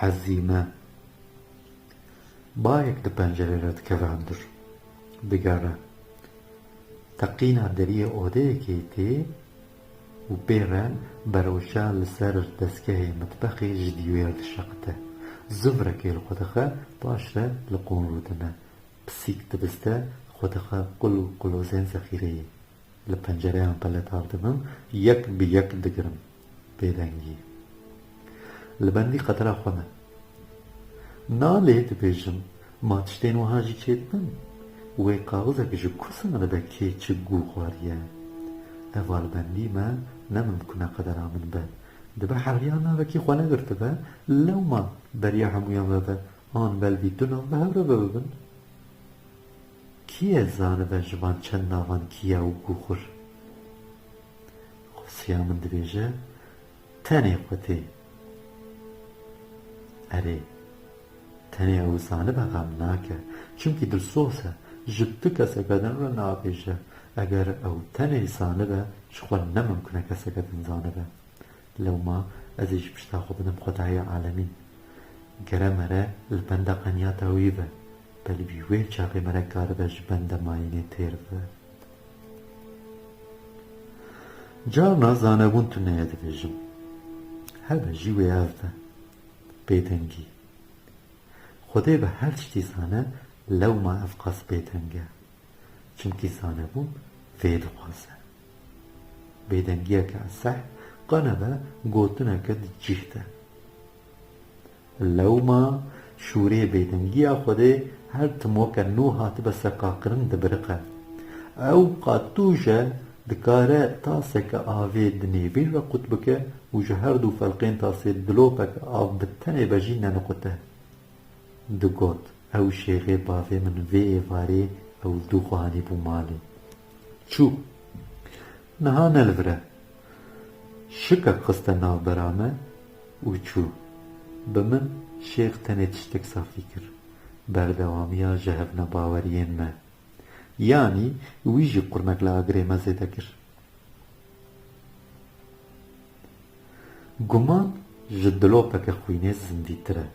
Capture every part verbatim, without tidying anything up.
Hezîme. Bayek di pencerê re dikeve hundir. Digere. Teqîna deriyê odeyekê tê û pê re beroşa li ser dezgehê mitbexê ji dîwêr dişeqite. Zivrekê li xwe dixe, paş re li qûn rûdine. Pisîk dibiste, xwe dixe qul û qulozên zexîreyê. Li pencereyan peledar dibim, yek bi yek digirim. Bêdengî. Li bendî qedera xwe me. Nalê dibêjim, ma tiştên wiha jî çêdibin? Wê kaxizek ji ku zanibe kê çi gû xwariye? Eva li bendî me ne mimkun e qedera min be. Dibe heriya navekî xwe negirtibe, lewma beriya hemûyan ve be, an belbî du nav bi hev re ve bibin. Kî ye zanibe ji van çend navan kî ye û gû xwir? Xwesiya min dibêje, tenê xwe tê. Erê, tenê ew zanibe xem nake, çimkî dilsoz e, ji tu keseke din re nabêje. Eger ew tenê zanibe, ji xwe ne mimkun e keseke din zanibe. Lewma ez ê ji pişta xwe bidim Xwedayê alemîn. Gere mere li benda qenyata wî be. Belbî wê çaxê mere karibe ji benda mayînê têr bibe. Carna zanebûn tune ye dibêjim. Hebe jî wê ev be. Bêdengî. Xwedê bi her tiştî zane, lewma ev qas bêdeng e. Çimkî zanebûn vê dixwaze. Bêdengiyeke eseh qe nebe gotineke di cih de. Lewma şûrê bêdengiya Xwedê her timoke nû hatibe seqakirin dibiriqe. Ew qatûj e, dikare taseke avê di nêvîn re qut bike û ji her du felqên tasê dilopeke av bi tenê be jî neniqute. Digot, ew şêxê bavê min vê êvarê ew dû xwe anîbû malê. Çû. Niha ne li vir e. Şikek xiste navbera me û çû. Bi min şêx tenê tiştek safî kir. Berdewamiya ji hevnebaweriyên me. Yanî wî jî qurmek li agirê me zêde kir. Guman ji dilopeke xwînê zindîtir e.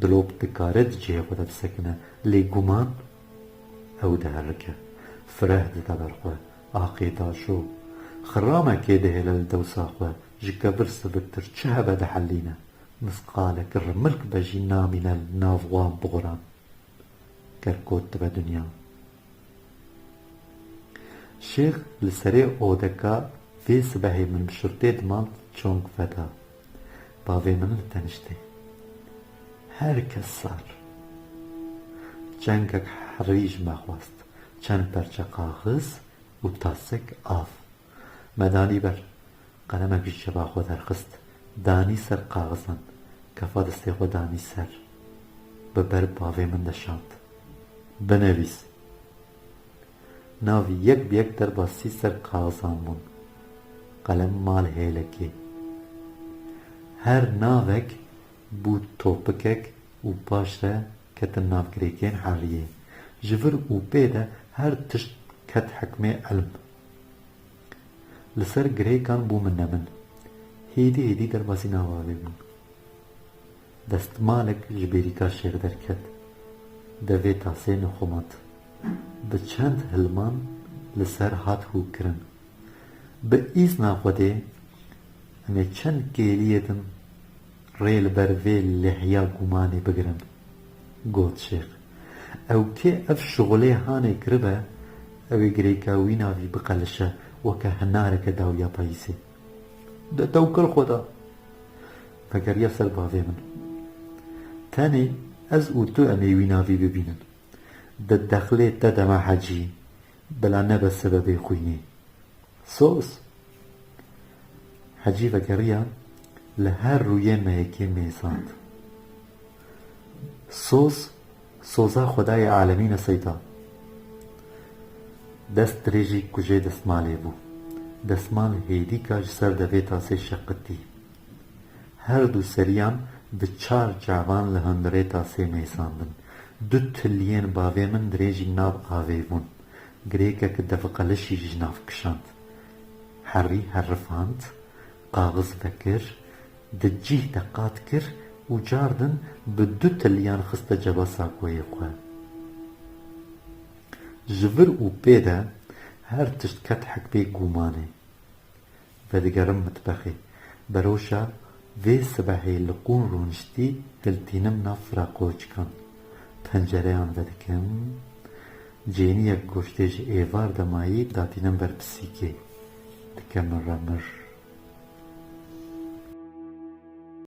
Dilop dikare di cihê xwe de bisekine, lê guman ew diherike. Fireh dide ber xwe, aqê daşo. Xiramekê dihêle li dewsa xwe, ji kevir siviktir çi hebe dihelîne. Misqalek rimilk be jî namîne li nav wan buxuran. Kerkot dibe dinya. Şêx li serê odeka vê sibehê min bi şirtê dimand çong veda. Bavê min li teniştê. Her kes sar. Çengek herî ji me xwest. Çend perçe qaxiz û tasek av. Me danî ber. Qelemek ji ceba xwe derxist. Danî ser qaxizan. Kefa destê xwe danî ser. Bi ber bavê min de şand. Binivîs. Navî yek bi yek derbasî ser qaxizan bûn. Qelem ma li hêlekê. Her navek bû topikek û paş re ketin nav girêkên heriyê. Ji vir û pê de her tişt ket hikmê ilm. Li ser girêkan bû min nemin. Hêdî hêdî derbasî nava vê bûn. Destmalek ji bêrîka şêx derket. Devê tasê nixumat. Bi çend hilman li ser hat hûkirin. Bi îzna Xwedê, em ê çend kêliyê din rê li ber vê lêhiya gumanê bigirin, got şêx. Ew kê ev şixulê hanê kiribe, ew ê girêka wî navî biqelişe weke hinareke dawiya payîzê. De tewkil Xweda. Vegeriya ser bavê min. Tenê ez û tu em ê wî navî bibînin. Di dexlê te de me Hecî, bila nebe sebebê xwînê. Soz. Hecî vegeriya, li her rûyê me yekê mêzand. Soz, soza Xwedayê alemîn e seyda. Dest dirêjî kujê destmalê bû. Destmal hêdîka ji ser devê tasê şeqitî. Her du seriyan bi çar çavan li hundirê tasê mêsandin. Du tiliyên bavê min dirêjî nav avê bûn. Girêkek devqelişî ji nav kişand. Herî herifand, qaxiz vekir, di cih de qat kir, û cardin bi du tiliyan xiste ceba sakoyê xwe. Ji vir û pê de her tişt ket hikbê gumanê. Vedigerim mitbexê. Beroşa vê sibehê li qûn rûniştî hiltînim nav firaqoçikan. Pencereyan vedikim. Cêniyek goştê ji êvar de mayî datînim ber pisîkê. Dike miremir.